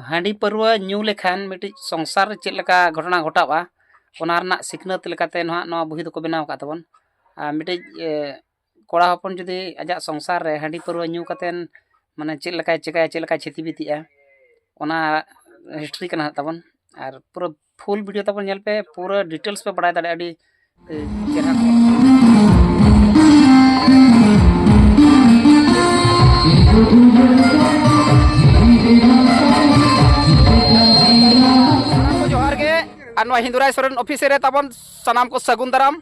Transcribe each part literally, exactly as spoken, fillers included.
ᱦᱟᱺᱰᱤ ᱯᱟᱹᱨᱣᱟᱹ ᱧᱩ ᱞᱮᱠᱷᱟᱱ ᱢᱤᱫᱴᱤᱡ ᱥᱚᱝᱥᱟᱨ ᱨᱮ ᱪᱮᱫ ᱞᱮᱠᱟ ᱜᱷᱚᱴᱚᱱᱟ ᱜᱷᱚᱴᱟᱜᱼᱟ, ᱚᱱᱟ ᱨᱮᱱᱟᱜ ᱥᱤᱠᱷᱱᱟᱹᱛ ᱞᱮᱠᱟᱛᱮ ᱱᱚᱣᱟ ᱱᱚᱣᱟ ᱵᱚᱦᱤ ᱫᱚᱠᱚ ᱵᱮᱱᱟᱣ ᱟᱠᱟᱫ ᱛᱟᱵᱚᱱ᱾ ᱟᱨ ᱢᱤᱫᱴᱤᱡ ᱮ, ᱠᱚᱲᱟ ᱦᱚᱯᱚᱱ ᱡᱩᱫᱤ ᱟᱡᱟᱜ ᱥᱚᱝᱥᱟᱨ ᱨᱮ ᱦᱟᱺᱰᱤ ᱯᱟᱹᱨᱣᱟᱹ ᱧᱩ ᱠᱟᱛᱮᱱ ᱢᱟᱱᱮ ᱪᱮᱫ ᱞᱮᱠᱟᱭ ᱪᱮᱠᱟᱭᱟ, ᱪᱮᱫ ᱞᱮᱠᱟᱭ ᱪᱷᱤᱛᱤ ᱵᱤᱛᱤᱜᱼᱟ, ᱚᱱᱟ ᱦᱤᱥᱴᱨᱤ ᱠᱟᱱᱟ ᱦᱟᱸᱜ ᱛᱟᱵᱚᱱ᱾ ᱟᱨ ᱯᱩᱨᱟᱹ ᱯᱷᱩᱞ ᱵᱷᱤᱰᱤᱭᱳ ᱛᱟᱵᱚᱱ ᱧᱮᱞ ᱯᱮ, ᱯᱩᱨᱟᱹ ᱰᱤᱴᱮᱞᱥ ᱯᱮ ᱵᱟᱲᱟᱭ ᱫᱟᱲᱮᱭᱟᱜᱼᱟ ᱟᱹᱰᱤ ᱮ, ᱪᱮᱦᱨᱟ ᱠᱚ᱾ ᱥᱟᱱᱟᱢ ᱠᱚ ᱡᱚᱦᱟᱨ ᱜᱮ᱾ ᱟᱨ ᱱᱚᱣᱟ ᱦᱤᱱᱫᱩᱨᱟᱭ ᱥᱚᱨᱮᱱ ᱚᱯᱷᱤᱥ ᱨᱮ ᱛᱟᱵᱚᱱ ᱥᱟᱱᱟᱢ ᱠᱚ ᱥᱟᱹᱜᱩᱱ ᱫᱟᱨᱟᱢ᱾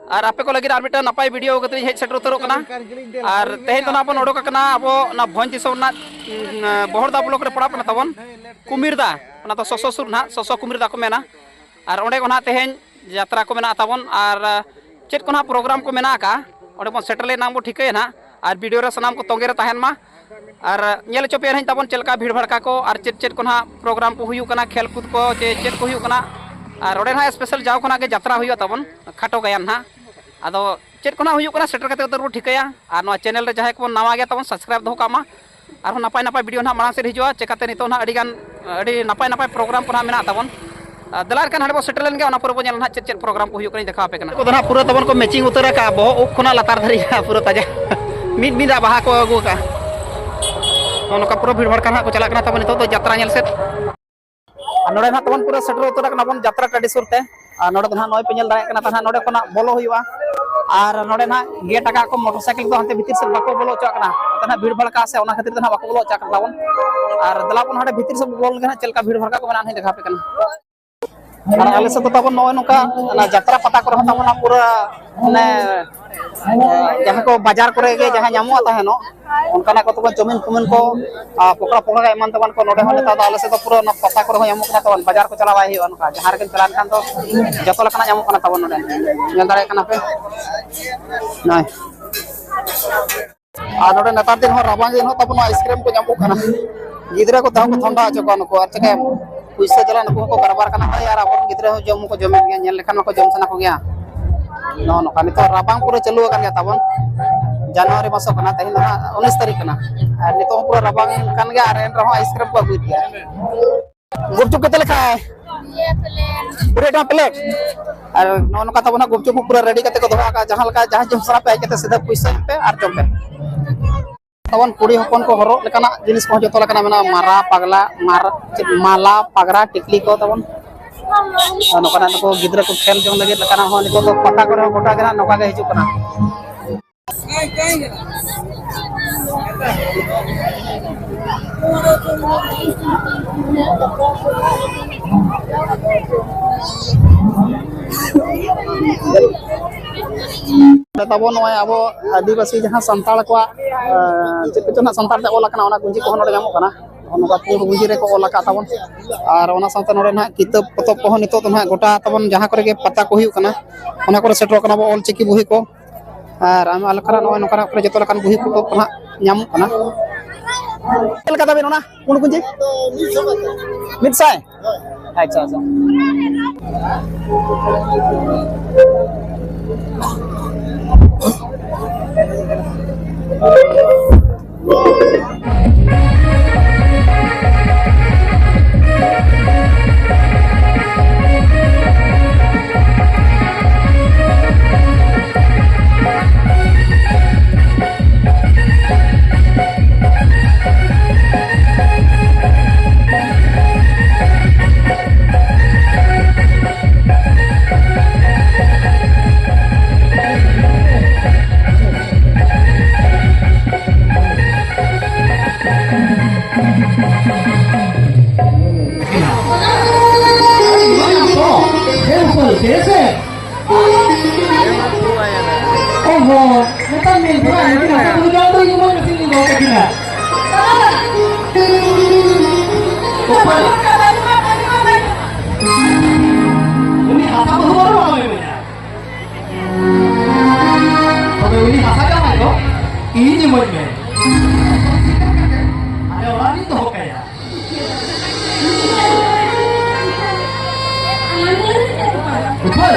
ᱟᱨ ᱟᱯᱮ ᱠᱚ ᱞᱟᱹᱜᱤᱫ ᱟᱨ ᱢᱤᱫᱴᱟᱝ ᱱᱟᱯᱟᱭ ᱵᱷᱤᱰᱤᱭᱳ ᱠᱟᱛᱮ ᱤᱧ ᱦᱮᱡ ᱥᱮᱴᱮᱨ ᱩᱛᱟᱹᱨᱚᱜ ᱠᱟᱱᱟ᱾ ᱟᱨ ᱛᱮᱦᱮᱧ ᱫᱚ ᱱᱟᱜ ᱵᱚᱱ ᱚᱰᱚᱠ ᱟᱠᱟᱱᱟ ᱟᱵᱚ ᱚᱱᱟ ᱵᱷᱚᱸᱡᱽ ᱫᱤᱥᱚᱢ ᱨᱮᱱᱟᱜ, ᱩᱸ, ᱵᱚᱦᱚᱲᱫᱟ ᱵᱞᱚᱠ ᱨᱮ ᱯᱟᱲᱟᱜ ᱠᱟᱱᱟ ᱛᱟᱵᱚᱱ ᱠᱩᱢᱤᱨᱫᱟ, ᱚᱱᱟ ᱫᱚ ᱥᱚᱥᱚ ᱥᱩᱨ ᱱᱟᱜ, ᱥᱚᱥᱚ ᱠᱩᱢᱤᱨᱫᱟ ᱠᱚ ᱢᱮᱱᱟ᱾ ᱟᱨ ᱚᱸᱰᱮ ᱠᱷᱚᱱᱟᱜ ᱛᱮᱦᱮᱧ ᱡᱟᱛᱨᱟ ᱠᱚ ᱢᱮᱱᱟᱜ ᱛᱟᱵᱚᱱ ᱟᱨ ᱪᱮᱫ ᱠᱚ ᱱᱟᱜ ᱯᱨᱳᱜᱨᱟᱢ ᱠᱚ ᱢᱮᱱᱟᱜ ᱟᱠᱟᱫᱼᱟ, ᱚᱸᱰᱮ ᱵᱚᱱ ᱥᱮᱴᱮᱨ ᱞᱮᱱᱟ ᱵᱚᱱ ᱴᱷᱤᱠᱟᱹᱭᱟ ᱱᱟᱜ᱾ ᱟᱨ ᱵᱷᱤᱰᱤᱭᱳ ᱨᱮ ᱥᱟᱱᱟᱢ ᱠᱚ ᱛᱚᱸᱜᱮ ᱨᱮ ᱛᱟᱦᱮᱱ ᱢᱟ᱾ ᱟᱨ ᱧᱮᱞ ᱦᱚᱪᱚ ᱯᱮᱭᱟ ᱱᱟᱜ ᱛᱟᱵᱚᱱ ᱪᱮᱫ ᱞᱮᱠᱟ ᱵᱷᱤᱲ ᱵᱷᱟᱲᱠᱟ ᱠᱚ ᱟᱨ ᱪᱮᱫ ᱪᱮᱫ ᱠᱚ ᱱᱟᱜ ᱯᱨᱳᱜᱨᱟᱢ ᱠᱚ ᱦᱩᱭᱩᱜ ᱠᱟᱱᱟ, ᱠᱷᱮᱞ ᱠᱩᱫ ᱠᱚ ᱪᱮ ᱪᱮᱫ ᱠᱚ ᱦᱩᱭᱩᱜ ᱠᱟᱱᱟ᱾ ᱟᱨ ᱚᱸᱰᱮ ᱱᱟᱜ ᱥᱯᱮᱥᱟᱞ ᱡᱟᱣ ᱠᱷᱚᱱᱟᱜ ᱜᱮ ᱡᱟᱛᱨᱟ ᱦᱩᱭᱩᱜᱼᱟ ᱛᱟᱵᱚᱱ ᱠᱷᱟᱴᱚ ᱜᱟᱭᱟᱱ ᱱᱟᱜ᱾ ᱟᱫᱚ ᱪᱮᱫ ᱠᱚ ᱱᱟᱜ ᱦᱩᱭᱩᱜ ᱠᱟᱱᱟ ᱥᱮᱴᱮᱨ ᱠᱟᱛᱮ ᱩᱛᱟᱹᱨ ᱵᱚᱱ ᱴᱷᱤᱠᱟᱹᱭᱟ᱾ ᱟᱨ ᱱᱚᱣᱟ ᱪᱮᱱᱮᱞ ᱨᱮ ᱡᱟᱦᱟᱸᱭ ᱠᱚᱵᱚᱱ ᱱᱟᱣᱟ ᱜᱮᱭᱟ ᱛᱟᱵᱚᱱ ᱥᱟᱵᱥᱠᱨᱟᱭᱤᱵ ᱫᱚᱦᱚ ᱠᱟᱜ ᱢᱟ᱾ ᱟᱨᱦᱚᱸ ᱱᱟᱯᱟᱭ ᱱᱟᱯᱟᱭ ᱵᱷᱤᱰᱤᱭᱳ ᱱᱟᱜ ᱢᱟᱲᱟᱝ ᱥᱮᱫ ᱦᱤᱡᱩᱜᱼᱟ, ᱪᱮᱠᱟᱛᱮ ᱱᱤᱛᱚᱜ ᱱᱟᱜ ᱟᱹᱰᱤ ᱜᱟᱱ ᱟᱹᱰᱤ ᱱᱟᱯᱟᱭ ᱱᱟᱯᱟᱭ ᱯᱨᱳᱜᱨᱟᱢ ᱠᱚ ᱱᱟᱜ ᱢᱮᱱᱟᱜ ᱛᱟᱵᱚᱱ᱾ ᱟᱨ ᱫᱮᱞᱟ ᱮᱱᱠᱷᱟᱱ ᱦᱟᱸᱰᱮ ᱵᱚᱱ ᱥᱮᱴᱮᱨ ᱞᱮᱱ ᱜᱮ, ᱚᱱᱟ ᱯᱚᱨᱮ ᱵᱚᱱ ᱧᱮᱞᱟ ᱱᱟᱜ ᱪᱮᱫ ᱪᱮᱫ ᱯᱨᱳᱜᱨᱟᱢ ᱠᱚ ᱦᱩᱭᱩᱜ ᱠᱟᱱᱟ, ᱤᱧ ᱫᱮᱠᱷᱟᱣ ᱟᱯᱮ ᱠᱟᱱᱟ᱾ ᱩᱱᱠᱩ ᱫᱚ ᱱᱟᱜ ᱯᱩᱨᱟᱹ ᱛᱟᱵᱚᱱ ᱠᱚ ᱢᱮᱪᱤᱝ ᱩᱛᱟᱹᱨ ᱟᱠᱟᱫᱼᱟ, ᱵᱚᱦᱚᱜ ᱩᱵ ᱠᱷᱚᱱᱟᱜ ᱞᱟᱛᱟᱨ ᱫᱷᱟᱹᱨᱤᱡ ᱯᱩᱨᱟᱹ ᱛᱟᱡᱟ᱾ ᱢᱤᱫ ᱢᱤᱫ ᱟᱜ ᱵᱟᱦᱟ ᱠᱚ ᱟᱹᱜᱩ ᱟᱠᱟᱫᱼᱟ᱾ ᱱᱚᱜᱼᱚ ᱱᱚᱝᱠᱟ ᱯᱩᱨᱟᱹ ᱵᱷᱤᱲ ᱵᱷᱟᱲ ᱠᱟᱱ ᱦᱟᱸᱜ ᱠᱚ ᱪᱟᱞᱟᱜ ᱠᱟᱱᱟ ᱛᱟᱵᱚᱱ ᱱᱤᱛᱚᱜ ᱫᱚ ᱡᱟᱛᱨᱟ ᱧᱮᱞ ᱥᱮᱫ᱾ ᱟᱨ ᱱᱚᱰᱮ ᱱᱟᱜ ᱛᱟᱵᱚᱱ ᱯᱩᱨᱟᱹ ᱥᱮᱴᱮᱨ ᱩᱛᱟᱹᱨ ᱟᱠᱟᱱᱟ ᱵᱚᱱ ᱡᱟᱛᱨᱟ ᱴᱟᱺᱰᱤ ᱥᱩᱨ ᱛᱮ᱾ ᱟᱨ ᱱᱚᱰᱮ ᱫᱚ ᱱᱟᱜ ᱱᱚᱜᱼᱚᱭ ᱯᱮ ᱧᱮᱞ ᱫᱟᱲᱮᱭᱟᱜ ᱠᱟᱱᱟ, ᱛᱟᱦᱮᱸ ᱱᱚᱰᱮ ᱠᱷᱚᱱᱟᱜ ᱵᱚᱞᱚ ᱦᱩᱭᱩᱜᱼᱟ᱾ ᱟᱨ ᱱᱚᱰᱮ ᱱᱟᱜ ᱜᱮᱴ ᱟᱠᱟᱫ ᱠᱚ, ᱢᱚᱴᱚᱨ ᱥᱟᱭᱠᱮᱞ ᱠᱚ ᱦᱟᱱᱛᱮ ᱵᱷᱤᱛᱤᱨ ᱥᱮᱫ ᱵᱟᱠᱚ ᱵᱚᱞᱚ ᱦᱚᱪᱚᱣᱟᱜ ᱠᱟᱱᱟ᱾ ᱚᱱᱛᱮ ᱱᱟᱜ ᱵᱷᱤᱲ ᱵᱷᱟᱲᱠᱟ ᱥᱮ ᱚᱱᱟ ᱠᱷᱟᱹᱛᱤᱨ ᱛᱮ ᱱᱟᱜ ᱵᱟᱠᱚ ᱵᱚᱞᱚ ᱦᱚᱪᱚᱣᱟᱜ ᱠᱟᱱ ᱛᱟᱵᱚᱱ᱾ ᱟᱨ ᱫᱮᱞᱟ ᱵᱚᱱ ᱦᱟᱸᱰᱮ ᱵᱷᱤᱛᱤᱨ ᱥᱮᱫ ᱵᱚᱞᱚ ᱞᱮᱱᱠᱷᱟᱱ ᱱᱟᱜ ᱪᱮᱫ ᱞᱮᱠᱟ ᱵᱷᱤᱲ ᱵᱷᱟᱲᱠᱟ ᱠᱚ ᱢᱮᱱᱟᱜᱼᱟ, ᱱᱟᱜ ᱫᱮᱠᱷᱟᱣ ᱟᱯᱮ ᱠᱟᱱᱟ᱾ ᱟᱨ ᱟᱞᱮ ᱥᱮᱫ ᱫᱚ ᱛᱟᱵᱚᱱ ᱱᱚᱜᱼᱚᱭ ᱱᱚᱝᱠᱟ ᱚᱱᱟ ᱡᱟᱛᱨᱟ ᱯᱟᱛᱟ ᱠᱚᱨᱮ ᱦᱚᱸ ᱛᱟᱵᱚᱱ ᱯᱩᱨᱟᱹ ᱢᱟᱱᱮ ᱡᱟᱦᱟᱸ ᱠᱚ ᱵᱟᱡᱟᱨ ᱠᱚᱨᱮ ᱜᱮ ᱡᱟᱦᱟᱸ ᱧᱟᱢᱚᱜᱼᱟ ᱛᱟᱦᱮᱱᱚᱜ, ᱚᱱᱠᱟᱱᱟᱜ ᱠᱚ ᱛᱟᱵᱚᱱ ᱪᱟᱣᱢᱤᱱ ᱯᱷᱟᱣᱢᱤᱱ ᱠᱚ, ᱟᱨ ᱯᱚᱠᱚᱲᱟ ᱯᱚᱠᱚᱲᱟ ᱮᱢᱟᱱ ᱛᱮᱢᱟᱱ ᱠᱚ ᱱᱚᱰᱮ ᱦᱚᱸ ᱱᱮᱛᱟᱨ ᱫᱚ ᱟᱞᱮ ᱥᱮᱫ ᱫᱚ ᱯᱩᱨᱟᱹ ᱚᱱᱟ ᱯᱟᱛᱟ ᱠᱚᱨᱮ ᱦᱚᱸ ᱧᱟᱢᱚᱜ ᱠᱟᱱᱟ ᱛᱟᱵᱚᱱ, ᱵᱟᱡᱟᱨ ᱠᱚ ᱪᱟᱞᱟᱣ ᱵᱟᱭ ᱦᱩᱭᱩᱜᱼᱟ᱾ ᱱᱚᱝᱠᱟ ᱡᱟᱦᱟᱸ ᱨᱮᱜᱮᱢ ᱪᱟᱞᱟᱣ ᱞᱮᱱᱠᱷᱟᱱ ᱫᱚ ᱡᱚᱛᱚ ᱞᱮᱠᱟᱱᱟᱜ ᱧᱟᱢᱚᱜ ᱠᱟᱱᱟ ᱛᱟᱵᱚᱱ ᱱᱚᱰᱮ, ᱧᱮᱞ ᱫᱟᱲᱮᱭᱟᱜ ᱠᱟᱱᱟ ᱯᱮ ᱱᱚᱜᱼᱚᱭ᱾ ᱟᱨ ᱱᱚᱰᱮ ᱱᱮᱛᱟᱨ ᱫᱤᱱ ᱦᱚᱸ ᱨᱟᱵᱟᱝ ᱫᱤᱱ ᱦᱚᱸ ᱛᱟᱵᱚᱱ ᱱᱚᱣᱟ ᱟᱭᱤᱥᱠᱨᱤᱢ ᱠᱚ ᱧᱟᱢᱚᱜ ᱠᱟᱱᱟ᱾ ᱜᱤᱫᱽᱨᱟᱹ ᱠᱚ ᱛᱮᱦᱚᱸ ᱠᱚ ᱫᱷᱟᱱᱫᱟ ᱦᱚᱪᱚ ᱠᱚᱣᱟ ᱱᱩᱠᱩ, ᱟᱨ ᱪᱤᱠᱟᱹᱭᱟᱢ? ᱯᱩᱭᱥᱟᱹ ᱡᱟᱞᱟ ᱱᱩᱠᱩ ᱦᱚᱸᱠᱚ ᱠᱟᱨᱵᱟᱨ ᱠᱟᱱᱟ᱾ ᱦᱳᱭ, ᱟᱨ ᱟᱵᱚᱨᱮᱱ ᱜᱤᱫᱽᱨᱟᱹ ᱦᱚᱸ ᱡᱚᱢ ᱦᱚᱸᱠᱚ ᱡᱚᱢᱮᱫ ᱜᱮᱭᱟ, ᱧᱮᱞ ᱞᱮᱠᱷᱟᱱ ᱢᱟᱠᱚ ᱡᱚᱢ ᱥᱟᱱᱟ ᱠᱚᱜᱮᱭᱟ᱾ ᱱᱚᱜᱼᱚ ᱱᱚᱝᱠᱟ ᱱᱤᱛᱚᱜ ᱨᱟᱵᱟᱝ ᱯᱩᱨᱟᱹ ᱪᱟᱹᱞᱩ ᱟᱠᱟᱱ ᱜᱮᱭᱟ ᱛᱟᱵᱚᱱ᱾ ᱡᱟᱱᱩᱣᱟᱨᱤ ᱢᱟᱥᱚᱜ ᱠᱟᱱᱟ, ᱛᱮᱦᱮᱧ ᱫᱚ ᱦᱟᱸᱜ ᱩᱱᱤᱥ ᱛᱟᱹᱨᱤᱠᱷ ᱠᱟᱱᱟ᱾ ᱟᱨ ᱱᱤᱛᱚᱜ ᱦᱚᱸ ᱯᱩᱨᱟᱹ ᱨᱟᱵᱟᱝ ᱠᱟᱱ ᱜᱮᱭᱟ, ᱟᱨ ᱮᱱ ᱨᱮᱦᱚᱸ ᱟᱭᱤᱥᱠᱨᱤᱢ ᱠᱚ ᱟᱹᱜᱩᱭᱮᱫ ᱜᱮᱭᱟ᱾ ᱜᱩᱯᱪᱩᱯ ᱠᱟᱛᱮ ᱞᱮᱠᱷᱟᱭ ᱠᱩᱲᱤ ᱴᱟᱠᱟ ᱯᱞᱮᱴ᱾ ᱟᱨ ᱱᱚᱜᱼᱚ ᱱᱚᱝᱠᱟ ᱛᱟᱵᱚᱱ ᱦᱟᱸᱜ ᱜᱩᱯᱪᱩᱯ ᱦᱚᱸ ᱯᱩᱨᱟᱹ ᱨᱮᱰᱤ ᱠᱟᱛᱮ ᱠᱚ ᱫᱚᱦᱚ ᱟᱠᱟᱫᱼᱟ, ᱡᱟᱦᱟᱸ ᱞᱮᱠᱟ ᱡᱟᱦᱟᱸ ᱡᱚᱢ ᱥᱟᱱᱟ ᱯᱮ ᱦᱮᱡ ᱠᱟᱛᱮ ᱥᱤᱫᱷᱟᱹ ᱯᱩᱭᱥᱟᱹ ᱮᱢ ᱯᱮ ᱟᱨ ᱡᱚᱢ ᱯᱮ᱾ ᱛᱟᱵᱚᱱ ᱠᱩᱲᱤ ᱦᱚᱯᱚᱱ ᱠᱚ ᱦᱚᱨᱚᱜ ᱞᱮᱠᱟᱱᱟᱜ ᱡᱤᱱᱤᱥ ᱠᱚᱦᱚᱸ ᱡᱚᱛᱚ ᱞᱮᱠᱟᱱᱟᱜ ᱢᱮᱱᱟᱜᱼᱟ, ᱢᱟᱨᱟ, ᱯᱟᱜᱽᱞᱟ, ᱢᱟᱨ-, ᱪᱮᱫ, ᱢᱟᱞᱟ, ᱯᱟᱜᱽᱨᱟ, ᱴᱤᱠᱞᱤ ᱠᱚ ᱛᱟᱵᱚᱱ᱾ ᱟᱨ ᱱᱚᱝᱠᱟᱱᱟᱜ ᱱᱩᱠᱩ ᱜᱤᱫᱽᱨᱟᱹ ᱠᱚ ᱠᱷᱮᱞ ᱡᱚᱝ ᱞᱟᱹᱜᱤᱫ ᱞᱮᱠᱟᱱᱟᱜ ᱦᱚᱸ ᱱᱤᱛᱚᱜ ᱫᱚ ᱯᱟᱛᱟ ᱠᱚᱨᱮ ᱦᱚᱸ ᱜᱚᱴᱟ ᱜᱮ ᱱᱟᱜ ᱱᱚᱝᱠᱟ ᱜᱮ ᱦᱤᱡᱩᱜ ᱠᱟᱱᱟ᱾ ᱛᱟᱵᱚ ᱱᱚᱜᱼᱚᱭ ᱟᱵᱚ ᱟᱹᱫᱤᱵᱟᱹᱥᱤ ᱡᱟᱦᱟᱸ ᱥᱟᱱᱛᱟᱲ ᱠᱚᱣᱟᱜ, ᱮᱸ, ᱪᱮᱫ ᱠᱚᱪᱚ ᱱᱟᱜ ᱥᱟᱱᱛᱟᱲ ᱛᱮ ᱚᱞ ᱟᱠᱟᱱᱟ, ᱚᱱᱟ ᱜᱩᱸᱡᱤ ᱠᱚᱦᱚᱸ ᱱᱚᱰᱮ ᱧᱟᱢᱚᱜ ᱠᱟᱱᱟ᱾ ᱱᱚᱜᱼᱚ ᱱᱚᱝᱠᱟ ᱯᱩᱸᱰ ᱜᱩᱸᱡᱤ ᱨᱮᱠᱚ ᱚᱞ ᱟᱠᱟᱫ ᱛᱟᱵᱚᱱ᱾ ᱟᱨ ᱚᱱᱟ ᱥᱟᱶᱛᱮ ᱱᱚᱰᱮ ᱱᱟᱜ ᱠᱤᱛᱟᱹᱵ ᱯᱚᱛᱚᱵ ᱠᱚᱦᱚᱸ ᱱᱤᱛᱚᱜ ᱫᱚ ᱱᱟᱜ ᱜᱚᱴᱟ ᱛᱟᱵᱚᱱ ᱡᱟᱦᱟᱸ ᱠᱚᱨᱮ ᱜᱮ ᱯᱟᱛᱟ ᱠᱚ ᱦᱩᱭᱩᱜ ᱠᱟᱱᱟ, ᱚᱱᱟ ᱠᱚᱨᱮ ᱥᱮᱴᱮᱨᱚᱜ ᱠᱟᱱᱟ ᱵᱚ, ᱚᱞ ᱪᱤᱠᱤ ᱵᱚᱦᱤ ᱠᱚ᱾ ᱟᱨ ᱟᱭᱢᱟ ᱞᱮᱠᱟᱱᱟᱜ ᱱᱚᱜᱼᱚᱭ ᱱᱚᱝᱠᱟᱱᱟᱜ ᱠᱚᱨᱮ ᱡᱚᱛᱚ ᱞᱮᱠᱟᱱ ᱵᱚᱦᱤ ᱯᱚᱛᱚᱵ ᱠᱚ ᱱᱟᱜ ᱧᱟᱢᱚᱜ ᱠᱟᱱᱟ᱾ ᱪᱮᱫ ᱞᱮᱠᱟ ᱛᱟᱵᱮᱱ ᱚᱱᱟ ᱯᱩᱸᱰ ᱜᱩᱸᱡᱤ? ᱢᱤᱫ ᱥᱟᱭ? ᱟᱪᱪᱷᱟ, ᱟᱪᱪᱷᱟ᱾ ᱚ ᱦᱚᱸ, ᱱᱮᱛᱟᱨ ᱢᱤᱫ ᱫᱷᱟᱣ ᱦᱤᱡᱩᱜ ᱦᱟᱥᱟ ᱠᱚᱫᱚ ᱡᱚᱢ ᱫᱚ ᱤᱧ ᱦᱚᱸ ᱢᱮᱥᱤᱱ ᱞᱤᱧ ᱫᱚᱦᱚ ᱠᱟᱜ ᱠᱤᱱᱟ᱾ ᱩᱱᱤ ᱦᱟᱥᱟ ᱵᱟᱹᱦᱩ ᱵᱟᱹᱱᱩᱜᱼᱟ ᱢᱮᱱᱟ᱾ ᱛᱚᱵᱮ ᱩᱱᱤ ᱦᱟᱥᱟ ᱡᱟᱶᱟᱭ ᱫᱚ ᱤᱧ ᱤᱢᱟᱹᱧ ᱢᱮ᱾ ᱟᱞᱮ ᱚᱲᱟᱜ ᱨᱤᱧ ᱫᱚᱦᱚ ᱠᱟᱭᱟ᱾ ᱩᱯᱟᱹᱞ᱾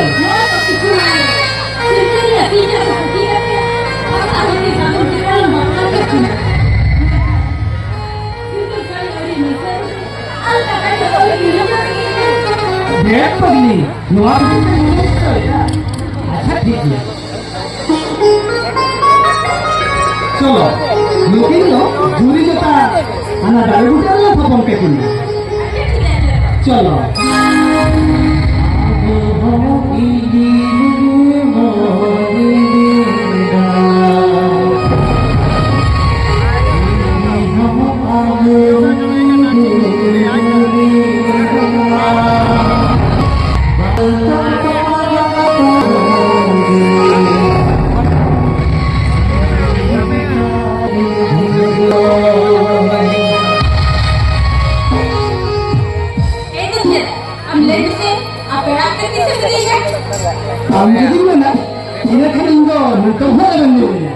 ᱫᱮᱵ ᱯᱟᱜᱽᱞᱤ, ᱱᱚᱣᱟ ᱫᱚ ᱪᱮᱫ ᱯᱮ ᱩᱭᱦᱟᱹᱨ ᱪᱤᱠᱟᱹᱭᱮᱫᱟ? ᱟᱪᱪᱷᱟ, ᱴᱷᱤᱠ ᱜᱮᱭᱟ᱾ ᱪᱚᱞᱚ, ᱱᱩᱠᱤᱱ ᱫᱚ ᱡᱩᱨᱤ ᱡᱚᱛᱟ ᱦᱟᱱᱟ ᱫᱟᱨᱮ ᱵᱩᱴᱟᱹ ᱨᱮ ᱛᱷᱟᱯᱚᱱ ᱠᱟᱠᱤᱱ ᱢᱮ᱾ ᱪᱚᱞᱚ᱾ ᱮᱭ ᱫᱚ ᱪᱮᱫ? ᱟᱢ ᱞᱟᱹᱭ ᱢᱮᱥᱮ, ᱟᱯᱮ ᱚᱲᱟᱜ ᱛᱮ ᱛᱤᱥᱮᱢ ᱤᱫᱤᱭᱮᱭᱟ? ᱟᱢ ᱡᱩᱫᱤᱢ ᱢᱮᱱᱟ, ᱤᱱᱟᱹ ᱠᱷᱟᱱ ᱤᱧ ᱫᱚ ᱱᱤᱛᱚᱜ ᱦᱚᱸ ᱮᱢᱮᱢ ᱧᱟᱢᱤᱧᱟ᱾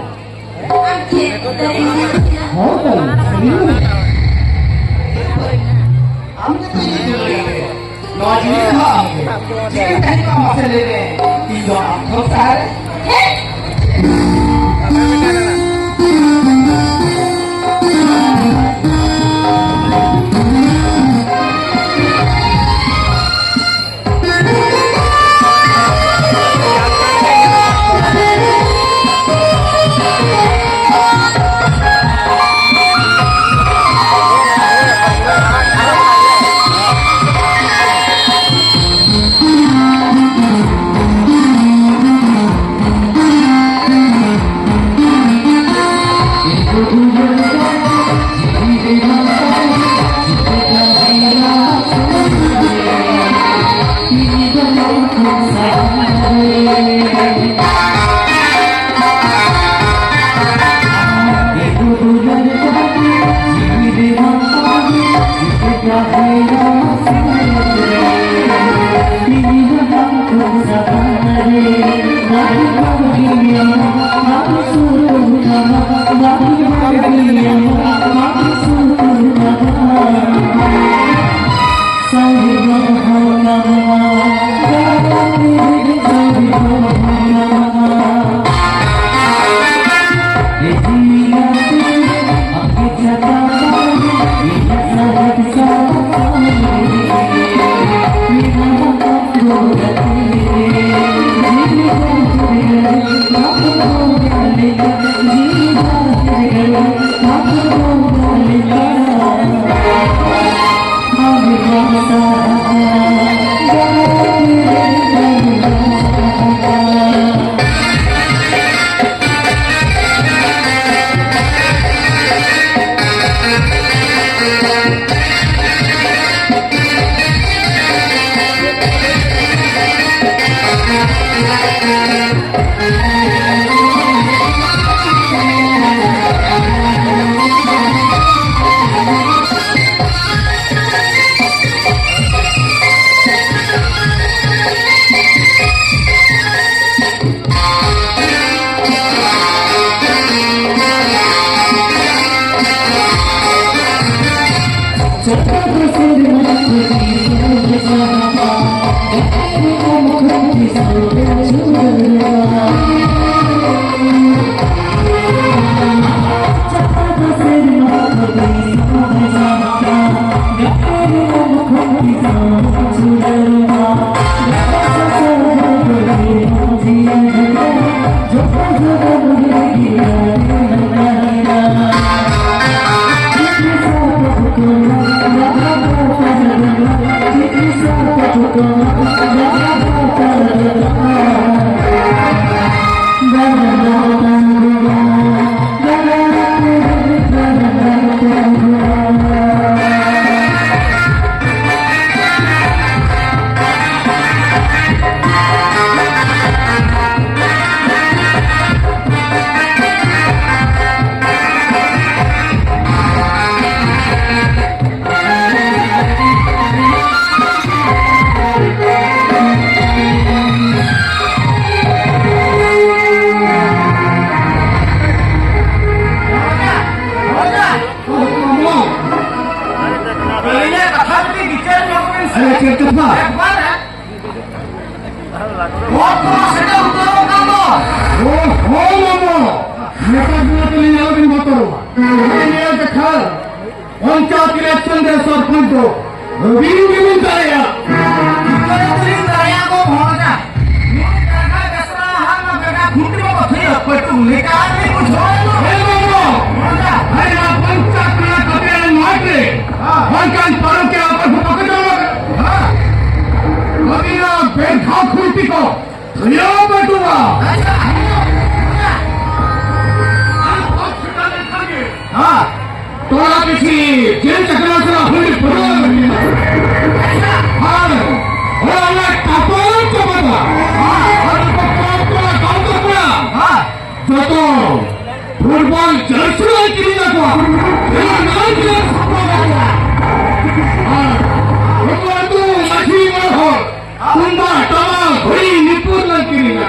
ᱟᱢ ᱪᱮᱫ ᱫᱟᱨᱮ ᱨᱮᱱᱟᱜ ᱦᱚᱲ ᱠᱟᱱᱟᱢ, ᱥᱟᱹᱨᱤ ᱜᱮ᱾ ᱟᱢ ᱜᱮᱛᱚ ᱤᱧ ᱫᱩᱞᱟᱹᱲᱤᱭᱟᱹ᱾ ᱱᱚᱣᱟ ᱡᱤᱣᱤ ᱨᱮᱦᱚᱸ ᱟᱢ ᱜᱮ᱾ ᱡᱤᱣᱤ ᱛᱟᱦᱮᱸ ᱠᱚᱜᱼᱟ, ᱢᱟᱥᱮ ᱞᱟᱹᱭ ᱢᱮ, ᱤᱧ ᱫᱚ ᱟᱢ ᱠᱷᱚᱱ ᱥᱟᱦᱟᱨᱮ᱾ ᱟᱹᱞᱤᱧᱟᱜ ᱠᱟᱛᱷᱟ ᱠᱟᱹᱴᱤᱡ ᱵᱤᱪᱟᱹᱨ ᱧᱚᱜ ᱵᱤᱱ ᱥᱮ᱾ ᱟᱨᱮ, ᱪᱮᱫ ᱠᱟᱛᱷᱟ? ᱮᱠᱵᱟᱨ, ᱵᱷᱳᱴ ᱠᱚ ᱥᱮᱴᱮᱨ ᱩᱛᱟᱹᱨᱚᱜ ᱠᱟᱱ ᱫᱚ᱾ ᱳ, ᱦᱳᱭ ᱢᱟᱢᱚ, ᱱᱮᱛᱟᱨ ᱫᱤᱱ ᱛᱮᱞᱤᱧ ᱟᱞᱚᱵᱤᱱ ᱵᱚᱛᱚᱨᱚᱜᱼᱟ᱾ ᱟᱹᱞᱤᱧ ᱧᱮᱞ ᱛᱮ ᱠᱷᱟᱱ ᱯᱚᱧᱪᱟᱭᱮᱛ ᱤᱞᱮᱠᱥᱚᱱ ᱨᱮ ᱥᱚᱨᱯᱚᱧᱪ ᱫᱚ ᱟᱹᱵᱤᱱ ᱜᱮᱵᱤᱱ ᱫᱟᱲᱮᱭᱟᱜᱼᱟ᱾ ᱪᱤᱠᱟᱹ ᱛᱮᱞᱤᱧ ᱫᱟᱲᱮᱭᱟᱜᱼᱟ ᱜᱚ ᱵᱷᱚᱲᱚᱡᱟ? ᱱᱩᱭ ᱠᱟᱰᱟ ᱵᱮᱥᱨᱟ ᱦᱟᱱ ᱱᱟ ᱵᱮᱴᱟ ᱠᱷᱩᱱᱴᱤ ᱵᱟᱠᱚ ᱛᱷᱤᱭᱟᱹ ᱯᱟᱹᱴᱩ ᱞᱮᱠᱟ ᱞᱤᱧ ᱵᱩᱡᱷᱟᱹᱣᱮᱫ ᱫᱚ᱾ ᱦᱮᱸ ᱜᱚ ᱵᱷᱚᱲᱚᱡᱟ᱾ ᱟᱨᱮ ᱱᱚᱣᱟ ᱯᱚᱧᱪᱟᱭᱮᱛ ᱨᱮᱱᱟᱜ ᱠᱟᱛᱮ ᱱᱚᱣᱟ ᱨᱮ ᱦᱮᱸ᱾ ᱚᱱᱠᱟᱱ ᱯᱟᱨᱚᱠᱤᱭᱟᱹ ᱟᱯᱮ ᱠᱚ ᱵᱟᱠᱚ ᱡᱚᱢᱟ᱾ ᱦᱮᱸ᱾ ᱟᱹᱵᱤᱱᱟᱜ ᱵᱮᱨᱠᱷᱟ ᱠᱷᱩᱱᱴᱤ ᱠᱚ ᱦᱩᱭᱩᱜ ᱯᱟᱹᱴᱩᱣᱟ᱾ ᱟᱪᱪᱷᱟ, ᱦᱩᱭᱩᱜ᱾ ᱦᱮᱸ᱾ ᱴᱚᱞᱟ ᱯᱤᱪᱷᱤ ᱡᱮᱞ ᱪᱟᱠᱨᱟ ᱥᱟᱞᱟᱜ ᱦᱩᱭ ᱯᱩᱨᱟᱹᱣ᱾ ᱟᱨ ᱚᱱᱟ ᱴᱟᱯᱟᱞ ᱪᱟᱵᱟᱜᱼᱟ᱾ ᱟᱨ ᱠᱚᱲᱟ ᱠᱚᱲᱟ ᱠᱚᱲᱟ ᱠᱚᱲᱟ ᱡᱚᱛᱚ ᱯᱷᱩᱴᱵᱚᱞ ᱡᱟᱹᱨᱥᱤ ᱞᱮ ᱠᱤᱨᱤᱧ ᱟᱠᱚᱣᱟ᱾ ᱠᱷᱮᱞᱳᱰ ᱞᱮ ᱠᱤᱨᱤᱧ ᱟᱠᱚᱣᱟ᱾ ᱟᱨ ᱩᱱᱠᱩ ᱟᱹᱛᱩ ᱢᱟᱹᱡᱷᱤ ᱢᱚᱬᱮ ᱦᱚᱲ ᱛᱩᱢᱫᱟᱜ, ᱴᱟᱢᱟᱠ, ᱜᱷᱚᱲᱤ, ᱱᱤᱯᱩᱨ ᱞᱮ ᱠᱤᱨᱤᱧᱟ᱾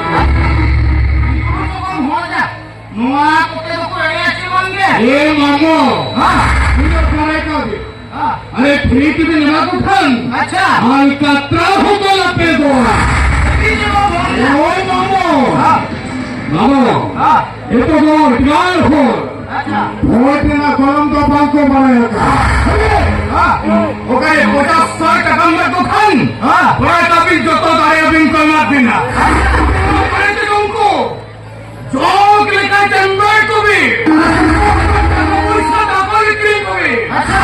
ᱱᱚᱣᱟ ᱠᱚᱛᱮ ᱫᱚᱠᱚ ᱮᱲᱮᱭᱟ ᱪᱮ ᱵᱟᱝ ᱜᱮ? ᱮ ᱢᱟᱢᱚ, ᱦᱮᱸ᱾ ᱤᱧ ᱫᱚ ᱵᱟᱲᱟᱭ ᱠᱟᱣᱫᱤᱧ᱾ ᱦᱮᱸ᱾ ᱟᱨᱮ, ᱯᱷᱨᱤ ᱛᱮᱵᱤᱱ ᱮᱢᱟ ᱠᱚ ᱠᱷᱟᱱ ᱟᱪᱪᱷᱟ᱾ ᱟᱞᱠᱟᱛᱨᱟ ᱦᱚᱸᱠᱚ ᱞᱟᱯᱮ ᱫᱚ᱾ ᱴᱷᱤᱠ ᱜᱮᱭᱟ ᱵᱟᱵᱟ᱾ ᱦᱳᱭ ᱢᱟᱢᱚ᱾ ᱦᱮᱸ᱾ ᱢᱟᱢᱚ᱾ ᱦᱮᱸ᱾ ᱱᱤᱛᱚᱜ ᱫᱚ ᱮᱴᱟᱜ ᱦᱚᱲ᱾ ᱟᱪᱪᱷᱟ᱾ ᱵᱷᱳᱴ ᱨᱮᱱᱟᱜ ᱜᱚᱱᱚᱝ ᱫᱚ ᱵᱟᱝ ᱠᱚ ᱵᱟᱲᱟᱭ ᱟᱠᱟᱫᱟ᱾ ᱦᱮᱸ᱾ ᱚᱠᱟᱨᱮ ᱯᱚᱪᱟᱥ ᱥᱟᱭ ᱴᱟᱠᱟᱢ ᱮᱢᱟ ᱠᱚ ᱠᱷᱟᱱ ᱦᱮᱸ᱾ ᱯᱨᱟᱭ ᱛᱟᱹᱵᱤᱡ ᱡᱚᱛᱚ ᱫᱟᱲᱮ ᱵᱤᱱ ᱠᱚ ᱮᱢᱟ ᱵᱤᱱᱟ᱾ ᱟᱪᱪᱷᱟ᱾ ᱚᱱᱟ ᱯᱚᱨᱮ ᱛᱮᱜᱮ ᱩᱱᱠᱩ ᱡᱚᱠ ᱞᱮᱠᱟ ᱪᱟᱸᱫᱟ ᱠᱚᱵᱤ᱾ ᱴᱟᱠᱟ ᱯᱚᱭᱥᱟ ᱫᱟᱯᱟᱞ ᱠᱤᱨᱤᱧ ᱠᱚᱵᱤ᱾ ᱟᱪᱪᱷᱟ᱾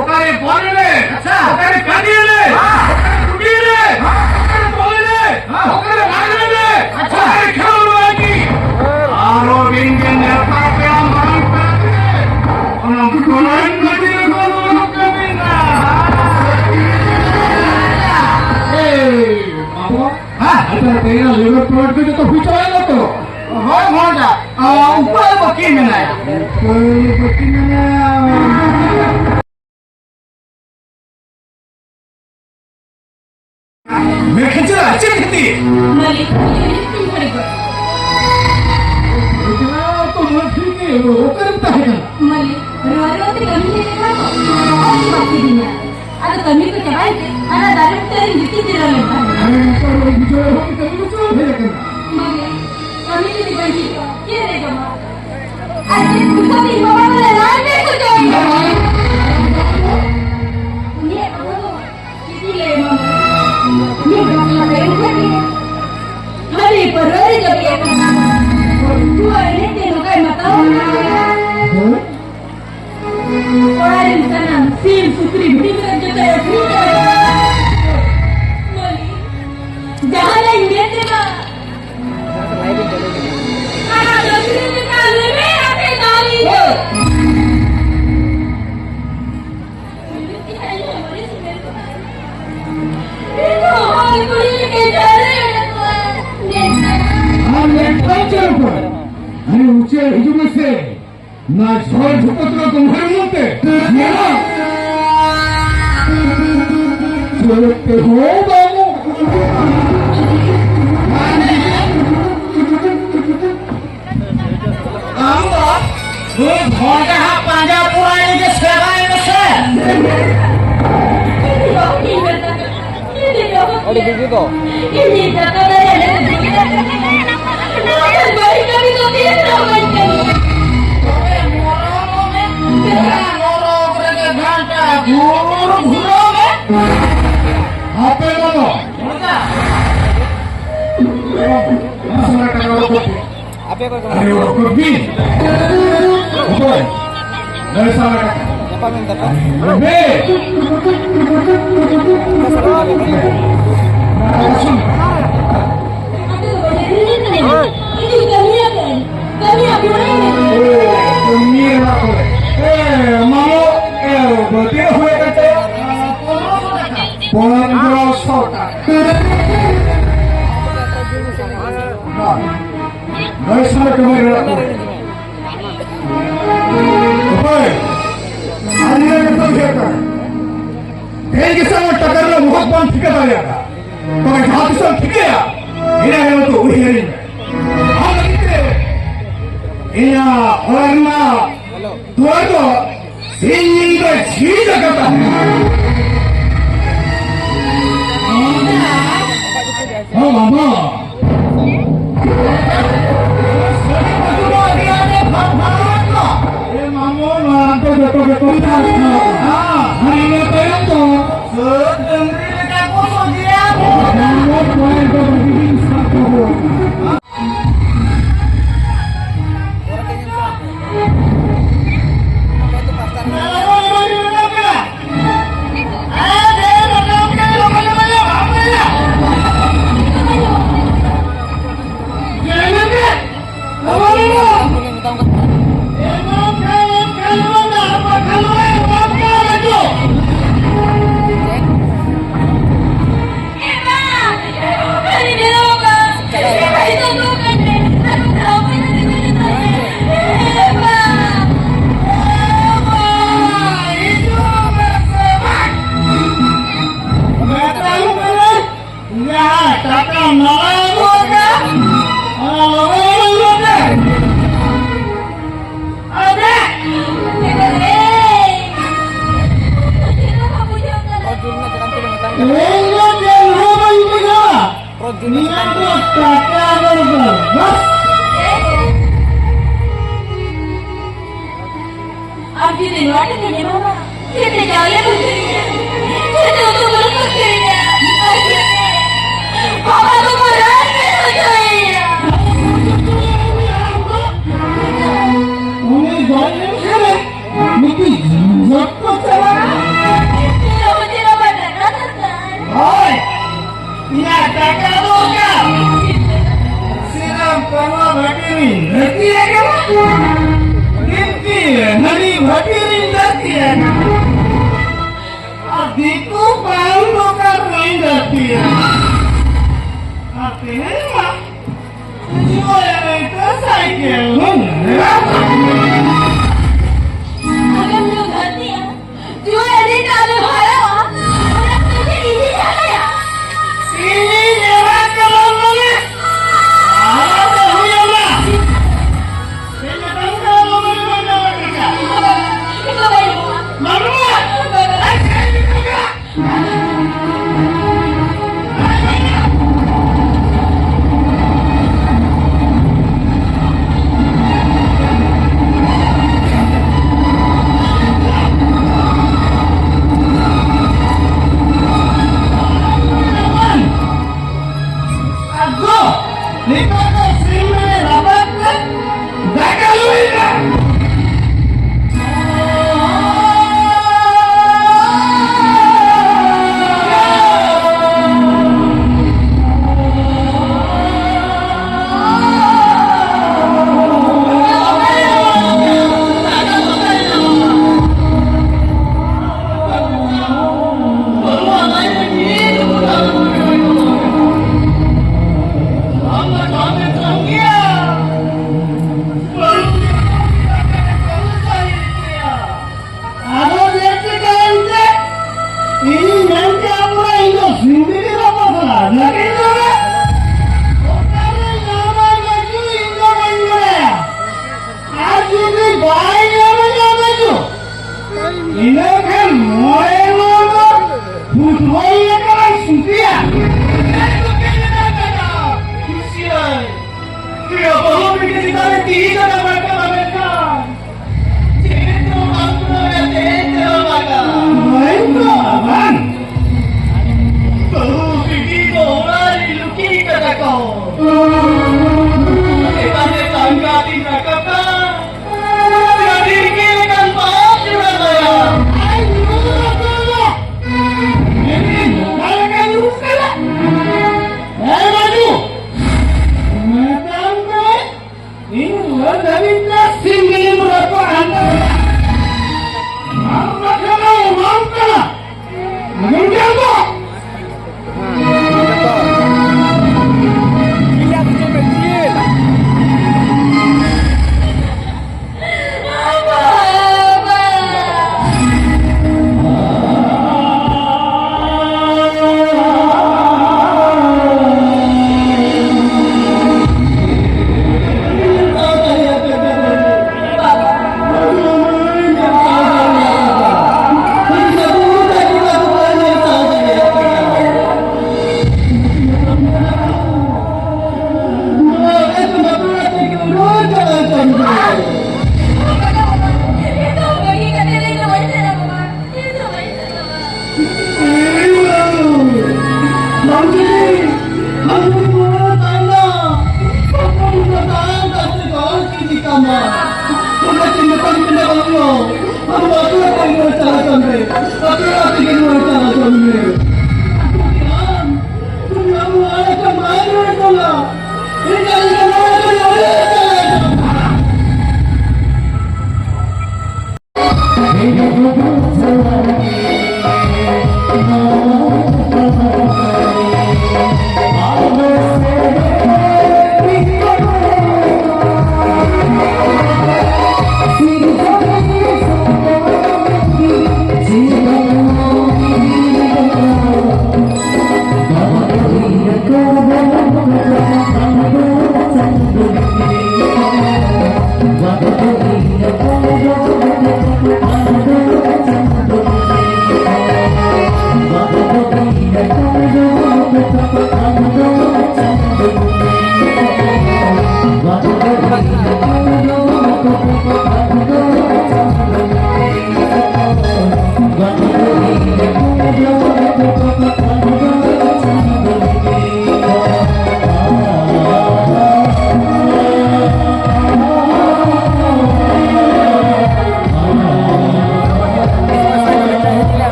ᱚᱠᱟᱨᱮ ᱵᱚᱞ ᱮᱱᱮᱡ? ᱟᱪᱪᱷᱟ᱾ ᱚᱠᱟᱨᱮ ᱠᱟᱹᱰᱤ ᱮᱱᱮᱡ? ᱦᱮᱸ᱾ ᱚᱠᱟᱨᱮ ᱠᱩᱰᱤ ᱮᱱᱮᱡ? ᱦᱮᱸ᱾ ᱚᱠᱟᱨᱮ ᱵᱚᱞ ᱮᱱᱮᱡ? ᱦᱮᱸ᱾ ᱚᱠᱟᱨᱮ ᱞᱟᱜᱽᱲᱮ ᱮᱱᱮᱡ? ᱟᱪᱪᱷᱟ᱾ ᱚᱠᱟᱨᱮ ᱠᱷᱮᱞᱳᱰ ᱢᱟᱹᱭᱫᱟᱱ? ᱟᱨᱚ ᱵᱤᱱ ᱜᱮ ᱱᱮᱣᱛᱟ ᱯᱮᱭᱟ ᱢᱟᱨᱟᱝ ᱯᱮᱲᱟ ᱠᱚ᱾ ᱚᱱᱟ ᱠᱚ ᱢᱟᱨᱟᱝ ᱯᱮᱲᱟ ᱠᱚ ᱠᱟᱹᱢᱤ ᱢᱮᱱᱟᱜᱼᱟ᱾ ᱮᱭ, ᱵᱟᱵᱟ᱾ ᱦᱮᱸ? ᱟᱪᱪᱷᱟ, ᱛᱮᱦᱮᱧᱟᱜ ᱞᱮᱵᱟᱨ ᱯᱞᱚᱴ ᱠᱚ ᱡᱚᱛᱚ ᱦᱩᱭ ᱪᱟᱵᱟᱭᱮᱱᱟ ᱛᱚ? ᱦᱳᱭ, ᱦᱳᱭ, ᱫᱟ᱾ ᱟ, ᱩᱯᱟᱹᱭ ᱵᱟᱹᱠᱤ ᱢᱮᱱᱟᱭᱟ᱾ ᱩᱯᱟᱹᱭ ᱵᱟᱹᱠᱤ ᱢᱮᱱᱟᱭᱟ᱾ ᱢᱮ ᱠᱷᱮᱪᱟ, ᱪᱮᱫ ᱠᱷᱟᱹᱛᱤᱨ? ᱢᱟᱹᱞᱤᱠ, ᱤᱧ ᱛᱤᱧ ᱵᱟᱹᱲᱤᱡ ᱜᱚᱫ᱾ ᱮᱠᱞᱟ ᱛᱚ ᱢᱚᱡᱽ ᱴᱷᱤᱠ ᱜᱮ, ᱚᱠᱟᱨᱮᱢ ᱛᱟᱦᱮᱸ ᱠᱟᱱᱟ? ᱢᱟᱹᱞᱤᱠ, ᱨᱚᱦᱚᱭ ᱨᱚᱦᱚᱭ ᱛᱮ ᱠᱟᱹᱢᱤ ᱦᱮᱡ ᱟᱠᱟᱱᱟ ᱛᱚ, ᱚᱠᱚᱭ ᱦᱚᱸ ᱵᱟᱠᱚ ᱤᱫᱤᱧᱟ᱾ ᱟᱫᱚ ᱠᱟᱹᱢᱤ ᱠᱚ ᱪᱟᱵᱟᱭᱮᱱ ᱛᱮ ᱦᱟᱱᱟ ᱫᱟᱨᱮ ᱵᱩᱴᱟᱹ ᱨᱤᱧ ᱜᱤᱛᱤᱡ ᱡᱤᱨᱟᱹᱣ ᱞᱮᱱ ᱛᱟᱦᱮᱸᱫ᱾ ᱟᱨ ᱱᱮᱛᱟᱨ ᱫᱚ ᱵᱩᱡᱷᱟᱹᱣ ᱨᱮᱦᱚᱸ ᱠᱟᱹᱢᱤ ᱠᱚ ᱪᱟᱵᱟ ᱦᱮᱡ ᱟᱠᱟᱱᱟ᱾ ᱢᱟᱹᱞᱤᱠ, ᱠᱟᱹᱢᱤ ᱡᱩᱫᱤ ᱵᱟᱹᱧ ᱦᱤᱡᱩᱜᱼᱟ, ᱪᱮᱫ ᱞᱮ ᱡᱚᱢᱟ? ᱟᱨ ᱪᱮᱫ ᱯᱚᱭᱥᱟ ᱛᱮ ᱤᱧ ᱵᱟᱵᱟ ᱫᱚᱞᱮ ᱞᱟᱡ ᱞᱮ ᱥᱚᱡᱚᱭᱮᱭᱟ? ᱩᱱᱤᱭᱟᱜ ᱠᱟᱛᱷᱟ ᱫᱚ ᱪᱮᱫ ᱤᱧ ᱞᱟᱹᱭ ᱟᱢᱟ? ᱢᱤᱫ ᱵᱟᱯᱞᱟ ᱛᱟᱭᱚᱢ ᱠᱷᱚᱱ ᱜᱮ ᱦᱟᱺᱰᱤ ᱯᱟᱹᱣᱨᱟᱹ ᱨᱮ ᱡᱚᱵᱮ ᱟᱠᱟᱱᱟ᱾ ᱡᱩᱣᱟᱹ ᱮᱱᱮᱡ ᱛᱮ ᱱᱚᱝᱠᱟᱭ ᱢᱟᱛᱟᱣ ᱟᱠᱟᱱᱟ᱾ ᱚᱲᱟᱜ ᱨᱮᱱ ᱥᱟᱱᱟᱢ ᱥᱤᱢ, ᱥᱩᱠᱨᱤ, ᱵᱷᱤᱰᱤ, ᱢᱮᱨᱚᱢ ᱡᱚᱛᱚᱭ ᱟᱹᱠᱷᱨᱤᱧ ᱪᱟᱵᱟ ᱠᱮᱫᱟ᱾ ᱢᱟᱹᱞᱤᱠ, ᱡᱟᱦᱟᱱᱟᱜ ᱤᱧ ᱢᱮᱱ ᱞᱮᱫᱟ, ᱟᱨ ᱟᱹᱠᱷᱨᱤᱧ ᱞᱮᱠᱟ ᱞᱮᱢᱮ ᱟᱯᱮ ᱫᱟᱲᱮ ᱫᱚ᱾ ᱟᱨ ᱢᱤᱫᱴᱟᱝ ᱪᱮᱫ ᱩᱯᱟᱹᱭ? ᱟᱨᱮ ᱩᱪᱟᱹᱲ ᱦᱤᱡᱩᱜ ᱢᱮᱥᱮ᱾ ᱱᱚᱣᱟ ᱡᱷᱚᱲ ᱡᱷᱩᱯᱩᱛ ᱨᱮ ᱜᱚᱢᱦᱟ ᱢᱚᱱᱛᱮ ᱧᱮᱞᱟ᱾ ᱪᱮᱫ ᱛᱮᱦᱚᱸ ᱵᱟᱝ᱾ ᱟᱢ ᱫᱚ ᱱᱩᱭ ᱵᱷᱚᱸᱰᱟ ᱦᱟᱜ ᱯᱟᱸᱡᱟ ᱯᱚᱲᱟᱭ ᱜᱮ ᱥᱮᱵᱟᱭ ᱢᱮ, ᱟᱹᱰᱤ ᱵᱤᱡᱤ ᱫᱚ᱾ ᱟᱯᱮ ᱢᱟᱱᱚ᱾ ᱟᱯᱮ ᱠᱚ ᱟᱨᱮ ᱚᱠᱚᱭ ᱵᱤᱱ? ᱚᱠᱚᱭ? ᱞᱟᱹᱭ ᱥᱟᱢᱟᱝ ᱠᱟᱛᱷᱟ᱾ ᱧᱟᱯᱟᱢ ᱮᱱ ᱛᱟᱯᱮ᱾ ᱵᱮ᱾ ᱦᱳᱭ᱾ ᱠᱟᱹᱢᱤᱭᱟᱹ ᱠᱚ᱾ ᱮ, ᱢᱟᱢᱚ, ᱮ, ᱵᱟᱹᱛᱤ ᱦᱩᱭ ᱠᱟᱛᱮ, ᱯᱚᱱᱨᱚ ᱥᱚ ᱴᱟᱠᱟ᱾ ᱦᱳᱭ᱾ ᱱᱚᱭ ᱥᱟᱞ ᱠᱟᱹᱢᱤ ᱨᱮᱱᱟᱜ ᱠᱚ᱾ ᱚᱠᱚᱭ? ᱟᱨ ᱱᱤᱭᱟᱹ ᱠᱟᱛᱷᱟ ᱩᱭᱦᱟᱹᱨ ᱠᱟᱜ᱾ ᱛᱮᱦᱮᱧ ᱜᱮ ᱥᱮ ᱟᱢᱟᱜ ᱴᱟᱠᱟ ᱨᱮᱱᱟᱜ ᱢᱚᱦᱚᱛ ᱵᱟᱢ ᱴᱷᱤᱠᱟᱹ ᱫᱟᱲᱮᱭᱟᱜᱼᱟ᱾ ᱛᱚᱵᱮ ᱡᱟᱦᱟᱸ ᱛᱤᱥᱮᱢ ᱴᱷᱤᱠᱟᱹᱭᱟ, ᱤᱱᱟᱹ ᱦᱤᱞᱳᱜ ᱫᱚ ᱩᱭᱦᱟᱹᱨᱤᱧ ᱢᱮ᱾ ᱟᱢ ᱞᱟᱹᱜᱤᱫ ᱛᱮ ᱤᱧᱟᱹᱜ ᱚᱲᱟᱜ ᱨᱮᱱᱟᱜ ᱫᱩᱣᱟᱹᱨ ᱫᱚ ᱥᱤᱧ ᱧᱤᱫᱟᱹ ᱡᱷᱤᱡ ᱟᱠᱟᱫ ᱛᱟᱦᱮᱱᱟ᱾ ᱦᱚᱸ, ᱵᱟᱵᱟ᱾ ᱮ ᱢᱟᱢᱚ, ᱱᱚᱣᱟ ᱫᱚ ᱡᱚᱛᱚ ᱜᱮᱠᱚ ᱪᱟᱥ ᱠᱟᱜᱼᱟ᱾ ᱟᱨ ᱤᱱᱟᱹ ᱛᱟᱭᱚᱢ ᱫᱚ ᱥᱟᱹᱛ ᱰᱟᱹᱝᱨᱤ ᱞᱮᱠᱟ ᱠᱚ ᱥᱚᱡᱷᱮᱭᱟ᱾ ᱢᱟᱢᱚ, ᱱᱚᱣᱟ ᱫᱚ ᱟᱹᱰᱤ ᱫᱤᱱ ᱥᱟᱵ ᱠᱚ ᱦᱩᱭᱩᱜᱼᱟ᱾ ᱱᱤᱭᱟᱹ ᱫᱚ ᱴᱟᱠᱟ ᱫᱚᱨᱠᱟᱨ, ᱵᱟᱥ᱾ ᱟᱢ ᱡᱩᱫᱤ ᱱᱚᱣᱟ ᱴᱟᱠᱟᱧ ᱮᱢᱟᱢᱟ, ᱠᱷᱮᱛᱮ ᱪᱟᱣᱞᱮ ᱠᱚ ᱠᱤᱨᱤᱧᱟ, ᱠᱷᱮᱛᱮ ᱩᱛᱩ ᱵᱩᱞᱩᱝ ᱠᱚ ᱠᱤᱨᱤᱧᱟ, ᱟᱨ ᱠᱷᱮᱛᱮ ᱵᱟᱵᱟ ᱫᱚ ᱢᱟᱨᱟᱝ ᱵᱮᱥ ᱦᱚᱪᱚᱭᱮᱭᱟ᱾ ᱩᱱᱤ ᱜᱚᱡ ᱞᱮᱱᱠᱷᱟᱱᱮ ᱱᱩᱠᱩ ᱡᱤᱣᱤ ᱠᱚ ᱪᱟᱞᱟᱜᱼᱟ᱾ ᱪᱮᱫ ᱦᱚᱸ ᱵᱟᱝ ᱠᱟᱱᱟ᱾ ᱦᱳᱭ, ᱤᱧᱟᱹᱜ ᱴᱟᱠᱟ ᱫᱚᱨᱠᱟᱨ᱾ ᱥᱤᱨᱟᱢ ᱠᱟᱱᱟ ᱵᱷᱟᱹᱴᱤ ᱨᱤᱧ ᱞᱟᱹᱠᱛᱤᱭᱟ ᱠᱟᱱᱟ᱾ ᱵᱤᱱᱛᱤ ᱦᱟᱹᱱᱤ ᱵᱷᱟᱹᱴᱤ ᱨᱤᱧ ᱞᱟᱹᱠᱛᱤᱭᱟ ᱠᱟᱱᱟ᱾ ᱟᱨ ᱫᱤᱠᱩ ᱯᱟᱱ ᱫᱚᱠᱟᱱ ᱨᱤᱧ ᱞᱟᱹᱠᱛᱤᱭᱟ᱾ ᱟᱨ ᱛᱮᱦᱮᱧ ᱢᱟ ᱡᱩᱣᱟᱹᱱ ᱨᱮ ᱥᱟᱭᱠᱮᱞ ᱦᱚᱸ ᱧᱟᱢᱚᱜᱼᱟ᱾ ᱟᱢᱮᱢ ᱧᱩ ᱫᱷᱟᱹᱨᱛᱤᱜᱼᱟ, ᱡᱩᱣᱟᱹᱱ ᱨᱮ ᱟᱢᱮᱢ ᱦᱟᱨᱟᱜᱼᱟ, ᱚᱱᱟ ᱠᱚᱫᱚ ᱤᱧᱤᱧ ᱦᱟᱞᱟᱭᱟ᱾ ᱤᱧᱤᱧ ᱮᱢᱟ ᱠᱟᱱᱟ ᱢᱟᱱᱮ, ᱟᱞᱚ ᱯᱮ ᱦᱩᱭ ᱟᱢᱟ᱾ ᱪᱮᱫ ᱞᱮᱠᱟᱱ ᱠᱟᱹᱢᱤ ᱵᱟᱝ ᱧᱟᱢ ᱟᱠᱟᱫᱟ? ᱤᱧ ᱫᱚ ᱵᱟᱹᱧ ᱮᱢᱚᱜᱼᱟ᱾ ᱵᱟᱹᱱᱩᱜᱼᱟ᱾ ᱟᱪᱪᱷᱟ, ᱤᱧ ᱫᱚ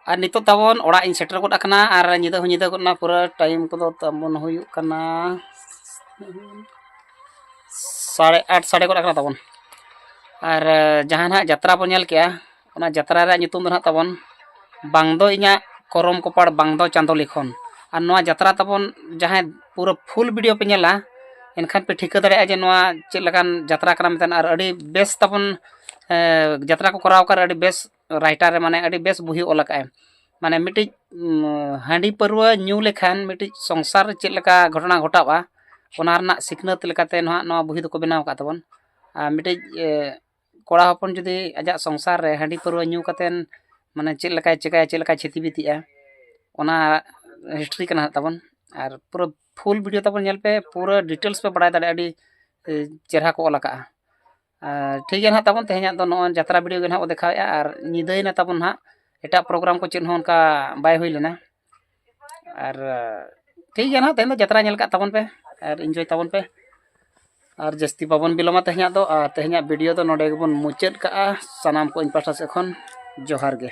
ᱟᱨ ᱱᱤᱛᱚᱜ ᱛᱟᱵᱚᱱ ᱚᱲᱟᱜ ᱤᱧ ᱥᱮᱴᱮᱨ ᱜᱚᱫ ᱟᱠᱟᱱᱟ, ᱟᱨ ᱧᱤᱫᱟᱹ ᱦᱚᱸ ᱧᱤᱫᱟᱹ ᱜᱚᱫ ᱮᱱᱟ, ᱯᱩᱨᱟᱹ ᱴᱟᱭᱤᱢ ᱠᱚᱫᱚ ᱛᱟᱵᱚᱱ ᱦᱩᱭᱩᱜ ᱠᱟᱱᱟ ᱥᱟᱲᱮ ᱟᱴ, ᱥᱟᱰᱮ ᱜᱚᱫ ᱟᱠᱟᱱᱟ ᱛᱟᱵᱚᱱ᱾ ᱟᱨ ᱡᱟᱦᱟᱸ ᱱᱟᱦᱟᱜ ᱡᱟᱛᱨᱟ ᱵᱚᱱ ᱧᱮᱞ ᱠᱮᱜᱼᱟ, ᱚᱱᱟ ᱡᱟᱛᱨᱟ ᱨᱮᱭᱟᱜ ᱧᱩᱛᱩᱢ ᱫᱚ ᱱᱟᱦᱟᱜ ᱛᱟᱵᱚᱱ ᱵᱟᱝ ᱫᱚ ᱤᱧᱟᱹᱜ ᱠᱚᱨᱚᱢ ᱠᱚᱯᱟᱲ, ᱵᱟᱝ ᱫᱚ ᱪᱟᱸᱫᱚ ᱞᱤᱠᱷᱚᱱ᱾ ᱟᱨ ᱱᱚᱣᱟ ᱡᱟᱛᱨᱟ ᱛᱟᱵᱚᱱ ᱡᱟᱦᱟᱸᱭ ᱯᱩᱨᱟᱹ ᱯᱷᱩᱞ ᱵᱷᱤᱰᱤᱭᱳ ᱯᱮ ᱧᱮᱞᱟ, ᱮᱱᱠᱷᱟᱱ ᱯᱮ ᱴᱷᱤᱠᱟᱹ ᱫᱟᱲᱮᱭᱟᱜᱼᱟ ᱡᱮ ᱱᱚᱣᱟ ᱪᱮᱫ ᱞᱮᱠᱟᱱ ᱡᱟᱛᱨᱟ ᱠᱟᱱᱟ ᱢᱮᱱᱛᱮ᱾ ᱟᱨ ᱟᱹᱰᱤ ᱵᱮᱥ ᱛᱟᱵᱚᱱ, ᱮ, ᱡᱟᱛᱨᱟ ᱠᱚ ᱠᱚᱨᱟᱣ ᱟᱠᱟᱫ, ᱟᱹᱰᱤ ᱵᱮᱥ ᱨᱟᱭᱴᱟᱨ ᱨᱮ, ᱢᱟᱱᱮ, ᱟᱹᱰᱤ ᱵᱮᱥ ᱵᱩᱦᱤ ᱚᱞ ᱟᱠᱟᱫ ᱟᱭ᱾ ᱢᱟᱱᱮ, ᱢᱤᱫᱴᱤᱡ, ᱩᱢ, ᱦᱟᱺᱰᱤ ᱯᱟᱹᱨᱣᱟᱹ ᱧᱩ ᱞᱮᱠᱷᱟᱱ ᱢᱤᱫᱴᱤᱡ ᱥᱚᱝᱥᱟᱨ ᱨᱮ ᱪᱮᱫ ᱞᱮᱠᱟ ᱜᱷᱚᱴᱚᱱᱟ ᱜᱷᱚᱴᱟᱜᱼᱟ, ᱚᱱᱟ ᱨᱮᱱᱟᱜ ᱥᱤᱠᱷᱱᱟᱹᱛ ᱞᱮᱠᱟᱛᱮ ᱱᱚᱣᱟ, ᱱᱚᱣᱟ ᱵᱩᱦᱤ ᱫᱚᱠᱚ ᱵᱮᱱᱟᱣ ᱟᱠᱟᱫ ᱛᱟᱵᱚᱱ᱾ ᱟᱨ ᱢᱤᱫᱴᱤᱡ, ᱮ, ᱠᱚᱲᱟ ᱦᱚᱯᱚᱱ ᱡᱩᱫᱤ ᱟᱡᱟᱜ ᱥᱚᱝᱥᱟᱨ ᱨᱮ ᱦᱟᱺᱰᱤ ᱯᱟᱹᱨᱣᱟᱹ ᱧᱩ ᱠᱟᱛᱮᱫ ᱢᱟᱱᱮ ᱪᱮᱫ ᱞᱮᱠᱟᱭ ᱪᱮᱠᱟᱭᱟ, ᱪᱮᱫ ᱞᱮᱠᱟᱭ ᱪᱷᱤᱛᱤ ᱵᱤᱛᱤᱜᱼᱟ, ᱚᱱᱟ ᱦᱤᱥᱴᱨᱤ ᱠᱟᱱᱟ ᱦᱟᱸᱜ ᱛᱟᱵᱚᱱ᱾ ᱟᱨ ᱯᱩᱨᱟᱹ ᱯᱷᱩᱞ ᱵᱷᱤᱰᱤᱭᱳ ᱛᱟᱵᱚᱱ ᱧᱮᱞ ᱯᱮ, ᱯᱩᱨᱟᱹ ᱰᱤᱴᱮᱞᱥ ᱯᱮ ᱵᱟᱲᱟᱭ ᱫᱟᱲᱮᱭᱟᱜᱼᱟ, ᱟᱹᱰᱤ ᱮ, ᱪᱮᱦᱨᱟ ᱠᱚ ᱚᱞ ᱟᱠᱟᱜᱼᱟ᱾ ᱟᱨ ᱴᱷᱤᱠ ᱜᱮᱭᱟ ᱱᱟᱦᱟᱜ ᱛᱟᱵᱚᱱ, ᱛᱮᱦᱮᱧᱟᱜ ᱫᱚ ᱱᱚᱜᱼᱚᱭ ᱡᱟᱛᱨᱟ ᱵᱷᱤᱰᱤᱭᱳ ᱜᱮ ᱱᱟᱦᱟᱜ ᱵᱚ ᱫᱮᱠᱷᱟᱣᱮᱫᱼᱟ, ᱟᱨ ᱧᱤᱫᱟᱹᱭᱮᱱᱟ ᱛᱟᱵᱚᱱ ᱱᱟᱦᱟᱜ, ᱮᱴᱟᱜ ᱯᱨᱳᱜᱨᱟᱢ ᱠᱚ ᱪᱮᱫ ᱦᱚᱸ ᱚᱱᱠᱟ ᱵᱟᱭ ᱦᱩᱭ ᱞᱮᱱᱟ᱾ ᱟᱨ ᱴᱷᱤᱠ ᱜᱮᱭᱟ ᱱᱟᱦᱟᱜ, ᱛᱮᱦᱮᱧ ᱫᱚ ᱡᱟᱛᱨᱟ ᱧᱮᱞ ᱠᱟᱜ ᱛᱟᱵᱚᱱ ᱯᱮ ᱟᱨ ᱤᱱᱡᱚᱭ ᱛᱟᱵᱚᱱ ᱯᱮ᱾ ᱟᱨ ᱡᱟᱹᱥᱛᱤ ᱵᱟᱵᱚᱱ ᱵᱤᱞᱚᱢᱟ ᱛᱮᱦᱮᱧᱟᱜ ᱫᱚ, ᱟᱨ ᱛᱮᱦᱮᱧᱟᱜ ᱵᱷᱤᱰᱤᱭᱳ ᱫᱚ ᱱᱚᱰᱮ ᱜᱮᱵᱚᱱ ᱢᱩᱪᱟᱹᱫ ᱠᱟᱜᱼᱟ᱾ ᱥᱟᱱᱟᱢ ᱠᱚ ᱤᱧ ᱯᱟᱦᱴᱟ ᱥᱮᱫ ᱠᱷᱚᱱ ᱡᱚᱦᱟᱨ ᱜᱮ᱾